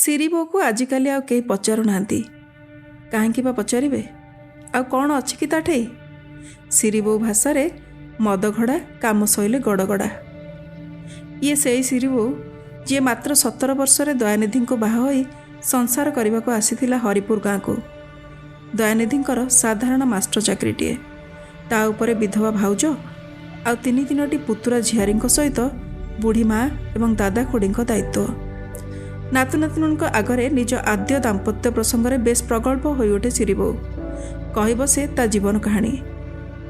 ସିରିବୋଉକୁ ଆଜିକାଲି ଆଉ କେହି ପଚାରୁନାହାନ୍ତି। କାହିଁକି ବା ପଚାରିବେ? ଆଉ କ'ଣ ଅଛି କି ତାଠେଇ? ସିରିବୋଉ ଭାଷାରେ ମଦଘଡ଼ା କାମ ସଇଲେ ଗଡ଼ଗଡ଼ା। ଇଏ ସେଇ ସିରିବୋଉ ଯିଏ ମାତ୍ର 17 ବର୍ଷରେ ଦୟାନିଧିଙ୍କୁ ବାହା ହୋଇ ସଂସାର କରିବାକୁ ଆସିଥିଲା ହରିପୁର ଗାଁକୁ। ଦୟାନିଧିଙ୍କର ସାଧାରଣ ମାଷ୍ଟର ଚାକିରିଟିଏ, ତା ଉପରେ ବିଧବା ଭାଉଜ ଆଉ 3 3ଟି ପୁତୁରା ଝିଆରୀଙ୍କ ସହିତ ବୁଢ଼ୀ ମା ଏବଂ ଦାଦା ଖୁଡ଼ୀଙ୍କ ଦାୟିତ୍ୱ। ନାତୁନାତୁଣୀଙ୍କ ଆଗରେ ନିଜ ଆଦ୍ୟ ଦାମ୍ପତ୍ୟ ପ୍ରସଙ୍ଗରେ ବେଶ୍ ପ୍ରଗଳ୍ଭ ହୋଇଉଠେ ସିରିବୋଉ। କହିବ ସେ ତା ଜୀବନ କାହାଣୀ।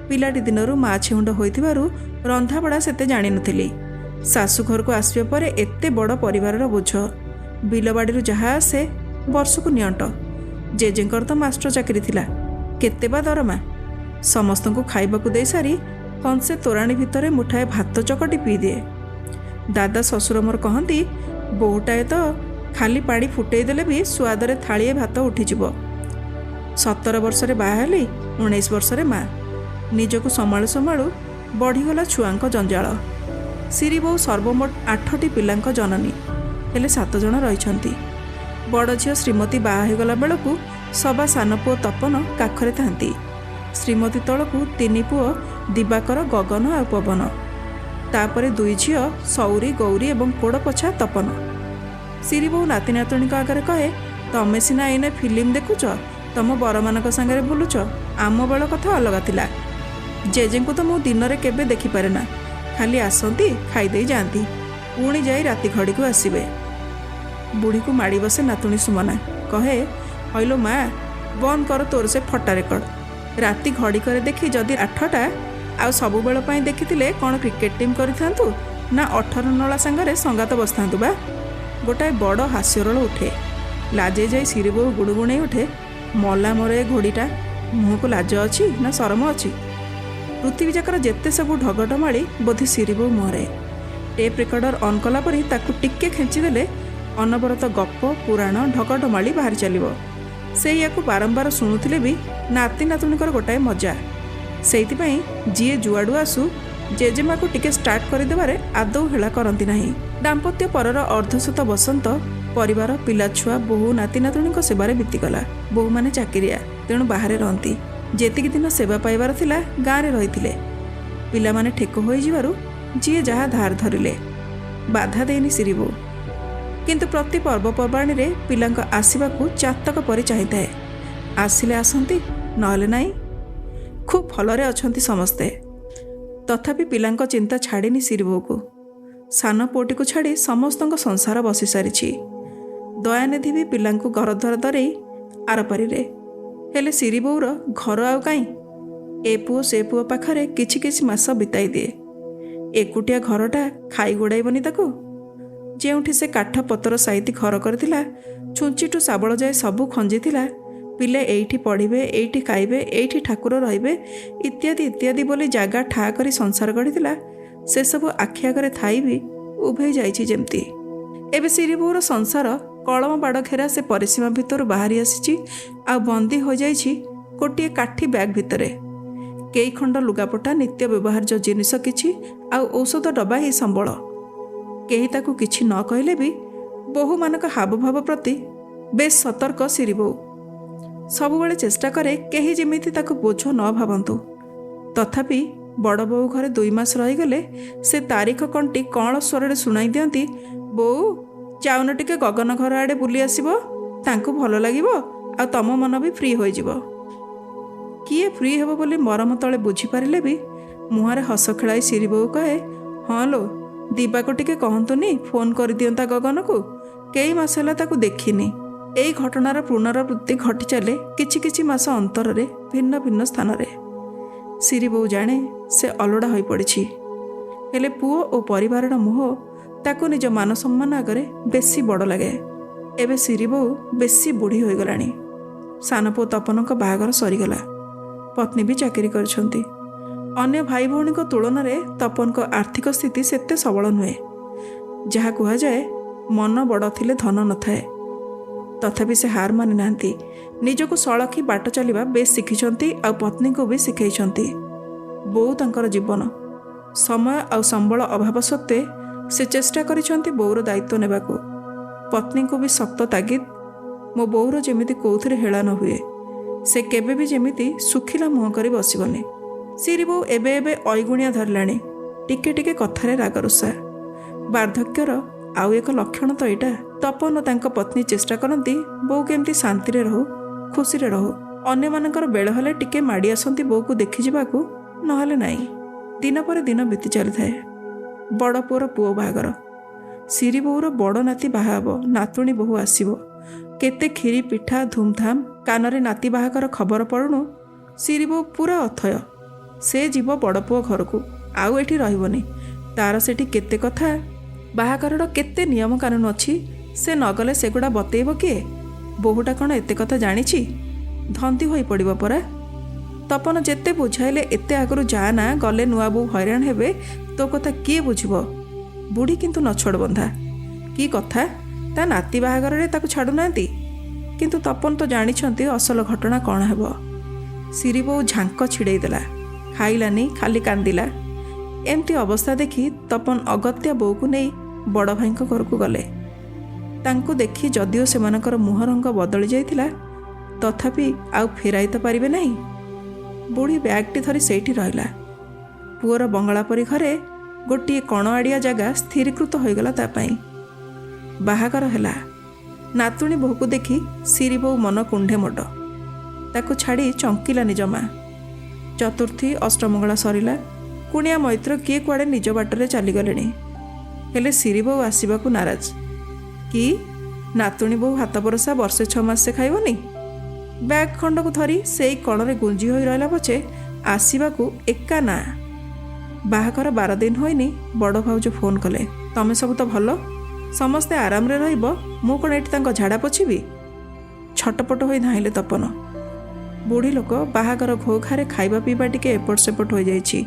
ପିଲାଟି ଦିନରୁ ମା ଛେଉଣ୍ଡ ହୋଇଥିବାରୁ ରନ୍ଧାବଢ଼ା ସେତେ ଜାଣିନଥିଲି। ଶାଶୁ ଘରକୁ ଆସିବା ପରେ ଏତେ ବଡ଼ ପରିବାରର ବୋଝ, ବିଲବାଡ଼ିରୁ ଯାହା ଆସେ ବର୍ଷକୁ ନିଅଣ୍ଟ। ଜେଜେଙ୍କର ତ ମାଷ୍ଟର ଚାକିରି ଥିଲା, କେତେ ବା ଦରମା। ସମସ୍ତଙ୍କୁ ଖାଇବାକୁ ଦେଇସାରି କଂସେ ତୋରାଣୀ ଭିତରେ ମୁଠାଏ ଭାତ ଚକଟି ପିଇଦିଏ। ଦାଦା ଶ୍ୱଶୁର ମୋର କହନ୍ତି, ବୋହୂଟାଏ ତ ଖାଲି ପାଣି ଫୁଟେଇ ଦେଲେ ବି ସୁଆଦରେ ଥାଳିଏ ଭାତ ଉଠିଯିବ। 17 ବର୍ଷରେ ବାହା ହେଲି, 19 ବର୍ଷରେ ମା। ନିଜକୁ ସମ୍ଭାଳୁ ସମ୍ଭାଳୁ ବଢ଼ିଗଲା ଛୁଆଙ୍କ ଜଞ୍ଜାଳ। ସିରିବୋଉ ସର୍ବମୋଟ 8ଟି ପିଲାଙ୍କ ଜନନୀ, ହେଲେ 7 ଜଣ ରହିଛନ୍ତି। ବଡ଼ ଝିଅ ଶ୍ରୀମତୀ ବାହା ହୋଇଗଲା ବେଳକୁ ସବା ସାନ ପୁଅ ତପନ କାଖରେ ଥାନ୍ତି। ଶ୍ରୀମତୀ ତଳକୁ 3 ପୁଅ ଦିବାକର, ଗଗନ ଆଉ ପବନ। ତାପରେ 2 ଝିଅ ସୌରୀ, ଗୌରୀ ଏବଂ କୋଡ଼ପଛା ତପନ। ସିରିବୋଉ ନାତି ନାତୁଣୀଙ୍କ ଆଗରେ କହେ, ତମେ ସିନା ଏଇନେ ଫିଲ୍ମ ଦେଖୁଛ, ତମ ବରମାନଙ୍କ ସାଙ୍ଗରେ ବୁଲୁଛ, ଆମ ବେଳ କଥା ଅଲଗା ଥିଲା। ଜେଜେଙ୍କୁ ତ ମୁଁ ଦିନରେ କେବେ ଦେଖିପାରେ ନା, ଖାଲି ଆସନ୍ତି, ଖାଇଦେଇ ଯାଆନ୍ତି, ପୁଣି ଯାଇ ରାତି ଘଡ଼ିକୁ ଆସିବେ। ବୁଢ଼ୀକୁ ମାଡ଼ି ବସେ ନାତୁଣୀ ସୁମନା, କହେ, ହଇଲୋ ମା, ବନ୍ଦ କର ତୋର ସେ ଫଟା ରେକର୍ଡ଼। ରାତି ଘଡ଼ିକରେ ଦେଖି ଯଦି 8ଟା, ଆଉ ସବୁବେଳ ପାଇଁ ଦେଖିଥିଲେ କ'ଣ କ୍ରିକେଟ ଟିମ୍ କରିଥାନ୍ତୁ ନା 18 ନଳା ସାଙ୍ଗରେ ସଙ୍ଗାତ ବସିଥାନ୍ତୁ ବା? ଗୋଟାଏ ବଡ଼ ହାସ୍ୟରୋଳ ଉଠେ। ଲାଜେଇ ଯାଇ ସିରିବୋଉ ଗୁଣୁଗୁଣେଇ ଉଠେ, ମଲା ମୋର ଏ ଘୋଡ଼ିଟା, ମୁହଁକୁ ଲାଜ ଅଛି ନା ସରମ ଅଛି? ପୃଥିବୀଯାକର ଯେତେ ସବୁ ଢଗଢମାଳି ବୋଧେ ସିରିବୋଉ ମୁହଁରେ। ଟେପ୍ ରେକର୍ଡ଼ର ଅନ୍ କଲା ପରି ତାକୁ ଟିକେ ଖେଞ୍ଚିଦେଲେ ଅନବରତ ଗପ, ପୁରାଣ, ଢଗଢମାଳି ବାହାରି ଚାଲିବ। ସେଇଆକୁ ବାରମ୍ବାର ଶୁଣୁଥିଲେ ବି ନାତି ନାତୁଣୀଙ୍କର ଗୋଟାଏ ମଜା। ସେଇଥିପାଇଁ ଯିଏ ଯୁଆଡ଼ୁ ଆସୁ ଜେଜେମାକୁ ଟିକେ ଷ୍ଟାର୍ଟ କରିଦେବାରେ ଆଦୌ ହେଳା କରନ୍ତି ନାହିଁ। ଦାମ୍ପତ୍ୟ ପରର ଅର୍ଦ୍ଧଶତ ବସନ୍ତ ପରିବାର, ପିଲାଛୁଆ, ବୋହୂ, ନାତି ନାତୁଣୀଙ୍କ ସେବାରେ ବିତିଗଲା। ବୋହୂମାନେ ଚାକିରିଆ, ତେଣୁ ବାହାରେ ରହନ୍ତି। ଯେତିକି ଦିନ ସେବା ପାଇବାର ଥିଲା ଗାଁରେ ରହିଥିଲେ। ପିଲାମାନେ ଠେକ ହୋଇଯିବାରୁ ଯିଏ ଯାହା ଧାର ଧରିଲେ। ବାଧା ଦେଇନି ସିରିବୋଉ, କିନ୍ତୁ ପ୍ରତି ପର୍ବପର୍ବାଣୀରେ ପିଲାଙ୍କ ଆସିବାକୁ ଚାତକ ପରି ଚାହିଁଥାଏ। ଆସିଲେ ଆସନ୍ତି, ନହେଲେ ନାହିଁ। ଖୁବ୍ ଭଲରେ ଅଛନ୍ତି ସମସ୍ତେ। ତଥାପି ପିଲାଙ୍କ ଚିନ୍ତା ଛାଡ଼ିନି ସିରିବୋଉକୁ। ସାନ ପୁଅଟିକୁ ଛାଡ଼ି ସମସ୍ତଙ୍କ ସଂସାର ବସିସାରିଛି। ଦୟାନିଧି ବି ପିଲାଙ୍କୁ ଘରଦ୍ୱାର ଧରେଇ ଆରପାରିରେ। ହେଲେ ସିରିବୋଉର ଘର ଆଉ କାହିଁ? ଏ ପୁଅ ସେ ପୁଅ ପାଖରେ କିଛି କିଛି ମାସ ବିତାଇ ଦିଏ। ଏକୁଟିଆ ଘରଟା ଖାଇ ଗୋଡ଼ାଇବନି ତାକୁ? ଯେଉଁଠି ସେ କାଠ ପତର ସାଇତି ଘର କରିଥିଲା, ଛୁଞ୍ଚିଠୁ ଶାବଳ ଯାଏ ସବୁ ଖଞ୍ଜିଥିଲା, ପିଲେ ଏଇଠି ପଢ଼ିବେ, ଏଇଠି ଖାଇବେ, ଏଇଠି ଠାକୁର ରହିବେ ଇତ୍ୟାଦି ଇତ୍ୟାଦି ବୋଲି ଜାଗା ଠା କରି ସଂସାର ଗଢ଼ିଥିଲା, ସେସବୁ ଆଖି ଆଗରେ ଥାଇ ବି ଉଭେଇ ଯାଇଛି ଯେମିତି। ଏବେ ସିରିବୋଉର ସଂସାର କଳମ ବାଡ଼ ଘେରା ସେ ପରିସୀମା ଭିତରୁ ବାହାରି ଆସିଛି ଆଉ ବନ୍ଦୀ ହୋଇଯାଇଛି ଗୋଟିଏ କାଠି ବ୍ୟାଗ୍ ଭିତରେ। କେଇ ଖଣ୍ଡ ଲୁଗାପଟା, ନିତ୍ୟ ବ୍ୟବହାର୍ଯ୍ୟ ଜିନିଷ କିଛି ଆଉ ଔଷଧ ଡବା ହିଁ ସମ୍ବଳ। କେହି ତାକୁ କିଛି ନ କହିଲେ ବି ବୋହୂମାନଙ୍କ ହାବଭାବ ପ୍ରତି ବେଶ୍ ସତର୍କ ସିରିବୋଉ। ସବୁବେଳେ ଚେଷ୍ଟା କରେ କେହି ଯେମିତି ତାକୁ ବୋଝ ନ ଭାବନ୍ତୁ। ତଥାପି ବଡ଼ ବୋହୂ ଘରେ 2 ମାସ ରହିଗଲେ ସେ ତାରିଖ କଣ୍ଟି କଅଁଳ ସ୍ୱରରେ ଶୁଣାଇ ଦିଅନ୍ତି, ବୋଉ ଯାଉନ ଟିକେ ଗଗନ ଘର ଆଡ଼େ ବୁଲି ଆସିବ, ତାଙ୍କୁ ଭଲ ଲାଗିବ ଆଉ ତମ ମନ ବି ଫ୍ରି ହୋଇଯିବ। କିଏ ଫ୍ରି ହେବ ବୋଲି ମରମ ତଳେ ବୁଝିପାରିଲେ ବି ମୁହଁରେ ହସ ଖେଳାଇ ସିରିବୋଉ କହେ, ହଁ ଲୋ, ଦିବାକୁ ଟିକେ କହନ୍ତୁନି ଫୋନ୍ କରିଦିଅନ୍ତା ଗଗନକୁ, କେଇ ମାସ ହେଲା ତାକୁ ଦେଖିନି। ଏଇ ଘଟଣାର ପୁନରାବୃତ୍ତି ଘଟିଚାଲେ କିଛି କିଛି ମାସ ଅନ୍ତରରେ ଭିନ୍ନ ଭିନ୍ନ ସ୍ଥାନରେ। ସିରିବୋଉ ଜାଣେ ସେ ଅଲୋଡ଼ା ହୋଇପଡ଼ିଛି, ହେଲେ ପୁଅ ଓ ପରିବାରର ମୋହ ତାକୁ ନିଜ ମାନସମ୍ମାନ ଆଗରେ ବେଶୀ ବଡ଼ ଲାଗେ। ଏବେ ସିରିବୋଉ ବେଶୀ ବୁଢ଼ୀ ହୋଇଗଲାଣି। ସାନ ପୁଅ ତପନଙ୍କ ବାହାଘର ସରିଗଲା, ପତ୍ନୀ ବି ଚାକିରି କରିଛନ୍ତି। ଅନ୍ୟ ଭାଇ ଭଉଣୀଙ୍କ ତୁଳନାରେ ତପନଙ୍କ ଆର୍ଥିକ ସ୍ଥିତି ସେତେ ସବଳ ନୁହେଁ। ଯାହା କୁହାଯାଏ ମନ ବଡ଼ ଥିଲେ ଧନ ନଥାଏ। ତଥାପି ସେ ହାର ମାନି ନାହାନ୍ତି। ନିଜକୁ ସଳଖି ବାଟ ଚାଲିବା ବେଶ୍ ଶିଖିଛନ୍ତି ଆଉ ପତ୍ନୀଙ୍କୁ ବି ଶିଖେଇଛନ୍ତି। ବୋଉ ତାଙ୍କର ଜୀବନ। ସମୟ ଆଉ ସମ୍ବଳ ଅଭାବ ସତ୍ତ୍ୱେ ସେ ଚେଷ୍ଟା କରିଛନ୍ତି ବୋଉର ଦାୟିତ୍ୱ ନେବାକୁ। ପତ୍ନୀଙ୍କୁ ବି ଶକ୍ତ ତାଗିଦ, ମୋ ବୋଉର ଯେମିତି କୋଉଥିରେ ହେଳା ନ ହୁଏ, ସେ କେବେ ବି ଯେମିତି ଶୁଖିଲା ମୁହଁ କରି ବସିବନି। ସିରି ବୋଉ ଏବେ ଏବେ ଅଇଗୁଣିଆ ଧରିଲାଣି, ଟିକେ ଟିକେ କଥାରେ ରାଗରୁଷା। ବାର୍ଦ୍ଧକ୍ୟର ଆଉ ଏକ ଲକ୍ଷଣ ତ ଏଇଟା। ତପନ ଓ ତାଙ୍କ ପତ୍ନୀ ଚେଷ୍ଟା କରନ୍ତି ବୋଉ କେମିତି ଶାନ୍ତିରେ ରହୁ, ଖୁସିରେ ରହୁ। ଅନ୍ୟମାନଙ୍କର ବେଳ ହେଲେ ଟିକେ ମାଡ଼ି ଆସନ୍ତି ବୋଉକୁ ଦେଖିଯିବାକୁ, ନହେଲେ ନାହିଁ। ଦିନ ପରେ ଦିନ ବିତି ଚାଲିଥାଏ। ବଡ଼ ପୁଅର ପୁଅ ବାହାଘର, ସିରି ବୋଉର ବଡ଼ ନାତି ବାହା ହେବ, ନାତୁଣୀ ବୋହୂ ଆସିବ, କେତେ କ୍ଷୀରି ପିଠା ଧୁମଧାମ। କାନରେ ନାତି ବାହାଘର ଖବର ପଡ଼ୁଣୁ ସିରି ବୋଉ ପୁରା ଅଥୟ। ସେ ଯିବ ବଡ଼ ପୁଅ ଘରକୁ, ଆଉ ଏଠି ରହିବନି। ତାର ସେଠି କେତେ କଥା, ବାହାଘରର କେତେ ନିୟମ କାନୁନ ଅଛି, ସେ ନଗଲେ ସେଗୁଡ଼ା ବତେଇବ କିଏ? ବୋହୂଟା କ'ଣ ଏତେ କଥା ଜାଣିଛି? ଧନ୍ଦି ହୋଇ ପଡ଼ିବ ପରା। ତପନ ଯେତେ ବୁଝାଇଲେ ଏତେ ଆଗରୁ ଯା ନା, ଗଲେ ନୂଆ ବୋହୂ ହଇରାଣ ହେବେ, ତୋ କଥା କିଏ ବୁଝିବ? ବୁଢ଼ୀ କିନ୍ତୁ ନଛୋଡ଼ବନ୍ଧା। କି କଥା, ତା ନାତି ବାହାଘରରେ ତାକୁ ଛାଡ଼ୁନାହାନ୍ତି। କିନ୍ତୁ ତପନ ତ ଜାଣିଛନ୍ତି ଅସଲ ଘଟଣା କ'ଣ ହେବ। ସିରି ବୋଉ ଝାଙ୍କ ଛିଡ଼େଇ ଦେଲା, ଖାଇଲାନି, ଖାଲି କାନ୍ଦିଲା। ଏମିତି ଅବସ୍ଥା ଦେଖି ତପନ ଅଗତ୍ୟା ବୋଉକୁ ନେଇ ବଡ଼ ଭାଇଙ୍କ ଘରକୁ ଗଲେ। ତାଙ୍କୁ ଦେଖି ଯଦିଓ ସେମାନଙ୍କର ମୁହଁ ରଙ୍ଗ ବଦଳି ଯାଇଥିଲା, ତଥାପି ଆଉ ଫେରାଇ ତ ପାରିବେ ନାହିଁ। ବୁଢ଼ୀ ବ୍ୟାଗଟି ଧରି ସେଇଠି ରହିଲା। ପୁଅର ବଙ୍ଗଳା ପରି ଘରେ ଗୋଟିଏ କଣଆଡ଼ିଆ ଜାଗା ସ୍ଥିରୀକୃତ ହୋଇଗଲା ତା ପାଇଁ। ବାହାଘର ହେଲା। ନାତୁଣୀ ବୋହୂକୁ ଦେଖି ସିରି ବୋଉ ମନ କୁଣ୍ଢେ ମୋଟ। ତାକୁ ଛାଡ଼ି ଚଙ୍କିଲାନି ଜମା। ଚତୁର୍ଥୀ ଅଷ୍ଟମଙ୍ଗଳା ସରିଲା। କୁଣିଆ ମୈତ୍ର କିଏ କୁଆଡ଼େ ନିଜ ବାଟରେ ଚାଲିଗଲେଣି। ହେଲେ ସିରି ବୋଉ ଆସିବାକୁ ନାରାଜ। କି ନାତୁଣୀ ବୋହୂ ହାତ ବରସା ବର୍ଷେ 6 ମାସ ସେ ଖାଇବନି? ବ୍ୟାଗ୍ ଖଣ୍ଡକୁ ଧରି ସେଇ କଣରେ ଗୁଞ୍ଜି ହୋଇ ରହିଲା ପଛେ ଆସିବାକୁ ଏକା ନା। ବାହାଘର 12 ଦିନ ହୋଇନି, ବଡ଼ ଭାଉଜ ଫୋନ୍ କଲେ, ତମେ ସବୁ ତ ଭଲ, ସମସ୍ତେ ଆରାମରେ ରହିବ, ମୁଁ କ'ଣ ଏଠି ତାଙ୍କ ଝାଡ଼ା ପୋଛିବି? ଛଟପଟ ହୋଇ ଧାଇଁଲେ ତପନ। ବୁଢ଼ୀ ଲୋକ ବାହାଘର ଘୋ ଘାରେ ଖାଇବା ପିଇବା ଟିକେ ଏପଟ ସେପଟ ହୋଇଯାଇଛି।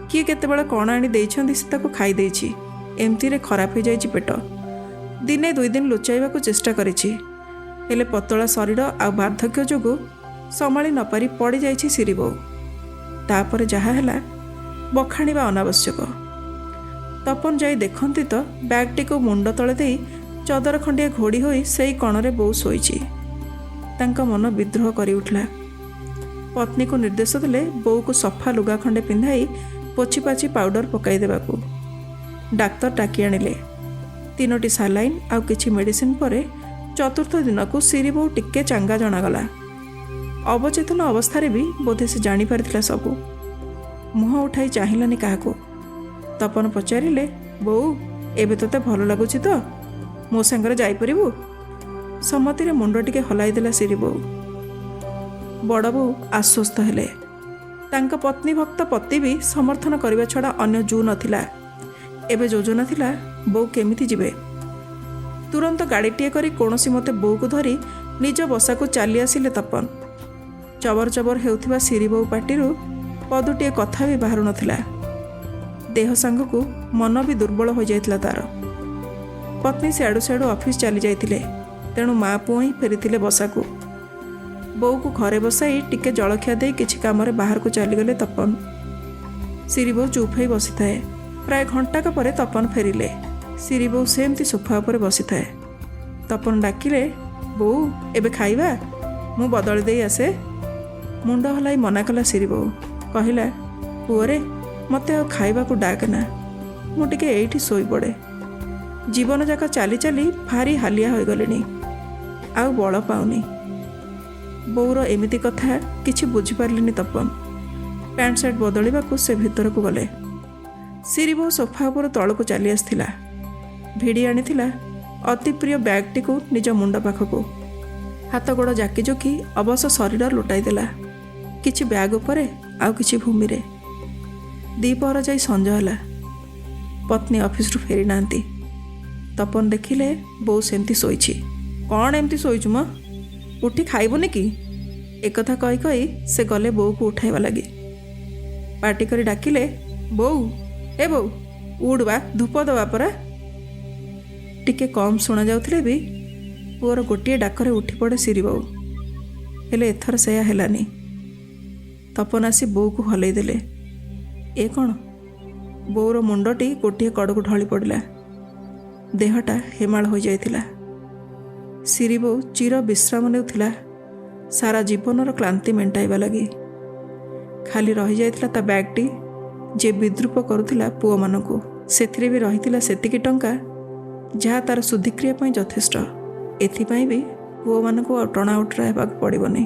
କିଏ କେତେବେଳେ କ'ଣ ଆଣି ଦେଇଛନ୍ତି ସେ ତାକୁ ଖାଇ ଦେଇଛି। ଏମିତିରେ ଖରାପ ହୋଇଯାଇଛି ପେଟ। ଦିନେ 2 ଦିନ ଲୁଚାଇବାକୁ ଚେଷ୍ଟା କରିଛି, ହେଲେ ପତଳା ଶରୀର ଆଉ ବାର୍ଦ୍ଧକ୍ୟ ଯୋଗୁଁ ସମ୍ଭାଳି ନପାରି ପଡ଼ିଯାଇଛି ସିରି ବୋଉ। ତାପରେ ଯାହା ହେଲା ବଖାଣିବା ଅନାବଶ୍ୟକ। ତପନ ଯାଇ ଦେଖନ୍ତି ତ ବ୍ୟାଗଟିକୁ ମୁଣ୍ଡ ତଳେ ଦେଇ ଚଦର ଖଣ୍ଡିଏ ଘୋଡ଼ି ହୋଇ ସେଇ କଣରେ ବୋଉ ଶୋଇଛି। ତାଙ୍କ ମନ ବିଦ୍ରୋହ କରି ଉଠିଲା। ପତ୍ନୀକୁ ନିର୍ଦ୍ଦେଶ ଦେଲେ ବୋଉକୁ ସଫା ଲୁଗା ଖଣ୍ଡେ ପିନ୍ଧାଇ ପୋଛିପାଛି ପାଉଡର ପକାଇ ଦେବାକୁ। ଡାକ୍ତର ଡାକି ଆଣିଲେ। 3ଟି ସାଲାଇନ୍ ଆଉ କିଛି ମେଡ଼ିସିନ ପରେ ଚତୁର୍ଥ ଦିନକୁ ସିରି ବୋଉ ଟିକେ ଚାଙ୍ଗା ଜଣାଗଲା। ଅବଚେତନ ଅବସ୍ଥାରେ ବି ବୋଧେ ସେ ଜାଣିପାରିଥିଲା ସବୁ। ମୁହଁ ଉଠାଇ ଚାହିଁଲାନି କାହାକୁ। ତପନ ପଚାରିଲେ, ବୋଉ ଏବେ ତୋତେ ଭଲ ଲାଗୁଛି ତ? ମୋ ସାଙ୍ଗରେ ଯାଇପାରିବୁ? ସମ୍ମତିରେ ମୁଣ୍ଡ ଟିକେ ହଲାଇ ଦେଲା ସିରି ବୋଉ। ବଡ଼ ବୋଉ ଆଶ୍ୱସ୍ତ ହେଲେ। ତାଙ୍କ ପତ୍ନୀ ଭକ୍ତ ପତି ବି ସମର୍ଥନ କରିବା ଛଡ଼ା ଅନ୍ୟ ଜୁ ନଥିଲା। ଏବେ ଯୋଜନା ଥିଲା ବୋଉ କେମିତି ଯିବେ। ତୁରନ୍ତ ଗାଡ଼ିଟିଏ କରି କୌଣସି ମତେ ବୋଉକୁ ଧରି ନିଜ ବସାକୁ ଚାଲି ଆସିଲେ ତପନ। ଚବର ଚବର ହେଉଥିବା ସିରି ବୋଉ ପାଟିରୁ ପଦୁଟିଏ କଥା ବି ବାହାରୁ ନଥିଲା। ଦେହ ସାଙ୍ଗକୁ ମନ ବି ଦୁର୍ବଳ ହୋଇଯାଇଥିଲା ତାର। ପତ୍ନୀ ସିଆଡ଼ୁ ସିଆଡ଼ୁ ଅଫିସ ଚାଲି ଯାଇଥିଲେ, ତେଣୁ ମା ପୁଅ ହିଁ ଫେରିଥିଲେ ବସାକୁ। ବୋଉକୁ ଘରେ ବସାଇ ଟିକେ ଜଳଖିଆ ଦେଇ କିଛି କାମରେ ବାହାରକୁ ଚାଲିଗଲେ ତପନ। ସିରି ବୋଉ ଚୁପ୍ ହୋଇ ବସିଥାଏ। ପ୍ରାୟ ଘଣ୍ଟାକ ପରେ ତପନ ଫେରିଲେ। ସିରି ବୋଉ ସେମିତି ସୋଫା ଉପରେ ବସିଥାଏ। ତପନ ଡାକିଲେ, ବୋଉ ଏବେ ଖାଇବା, ମୁଁ ବଦଳି ଦେଇ ଆସେ। ମୁଣ୍ଡ ହଲାଇ ମନା କଲା ସିରି ବୋଉ। କହିଲା, ପୁଅରେ ମୋତେ ଆଉ ଖାଇବାକୁ ଡାକନା, ମୁଁ ଟିକେ ଏଇଠି ଶୋଇପଡ଼େ। ଜୀବନ ଯାକ ଚାଲି ଚାଲି ଭାରି ହାଲିଆ ହୋଇଗଲିଣି, ଆଉ ବଳ ପାଉନି। ବୋଉର ଏମିତି କଥା କିଛି ବୁଝିପାରିଲେନି ତପନ। ପ୍ୟାଣ୍ଟ ସାର୍ଟ ବଦଳିବାକୁ ସେ ଭିତରକୁ ଗଲେ। ସିରି ବୋଉ ସୋଫା ଉପରୁ ତଳକୁ ଚାଲି ଆସିଥିଲା। ଭିଡ଼ି ଆଣିଥିଲା ଅତି ପ୍ରିୟ ବ୍ୟାଗଟିକୁ ନିଜ ମୁଣ୍ଡ ପାଖକୁ। ହାତ ଗୋଡ଼ ଜାକି ଜୁକି ଅବଶ ଶରୀର ଲୁଟାଇ ଦେଲା, କିଛି ବ୍ୟାଗ ଉପରେ ଆଉ କିଛି ଭୂମିରେ। ଦ୍ୱିପହର ଯାଇ ସଞ୍ଜ ହେଲା। ପତ୍ନୀ ଅଫିସରୁ ଫେରିନାହାନ୍ତି। ତପନ ଦେଖିଲେ ବୋଉ ସେମିତି ଶୋଇଛି। କ'ଣ ଏମିତି ଶୋଇଛୁ ମ, ଉଠି ଖାଇବୁନି କି? ଏକଥା କହି କହି ସେ ଗଲେ ବୋଉକୁ ଉଠାଇବା ଲାଗି। ପାଟି କରି ଡାକିଲେ, ବୋଉ, ଏ ବୋଉ, ଉଠ୍ ବା, ଧୂପ ଦେବା ପରା। ଟିକେ କମ୍ ଶୁଣାଯାଉଥିଲେ ବି ପୁଅର ଗୋଟିଏ ଡାକରେ ଉଠି ପଡ଼େ ସିରି ବୋଉ। ହେଲେ ଏଥର ସେୟା ହେଲାନି। ତପନ ଆସି ବୋଉକୁ ହଲେଇ ଦେଲେ। ଏ କ'ଣ? ବୋଉର ମୁଣ୍ଡଟି ଗୋଟିଏ କଡ଼କୁ ଢଳି ପଡ଼ିଲା। ଦେହଟା ହେମାଳ ହୋଇଯାଇଥିଲା। ଶିରିବୋଉ ଚିର ବିଶ୍ରାମ ନେଉଥିଲା ସାରା ଜୀବନର କ୍ଳାନ୍ତି ମେଣ୍ଟାଇବା ଲାଗି। ଖାଲି ରହିଯାଇଥିଲା ତା ବ୍ୟାଗ୍ଟି, ଯିଏ ବିଦ୍ରୂପ କରୁଥିଲା ପୁଅମାନଙ୍କୁ। ସେଥିରେ ବି ରହିଥିଲା ସେତିକି ଟଙ୍କା ଯାହା ତାର ଶୁଦ୍ଧିକ୍ରିୟା ପାଇଁ ଯଥେଷ୍ଟ। ଏଥିପାଇଁ ବି ପୁଅମାନଙ୍କୁ ଆଉ ଟଣା ଓଟରା ହେବାକୁ ପଡ଼ିବନି।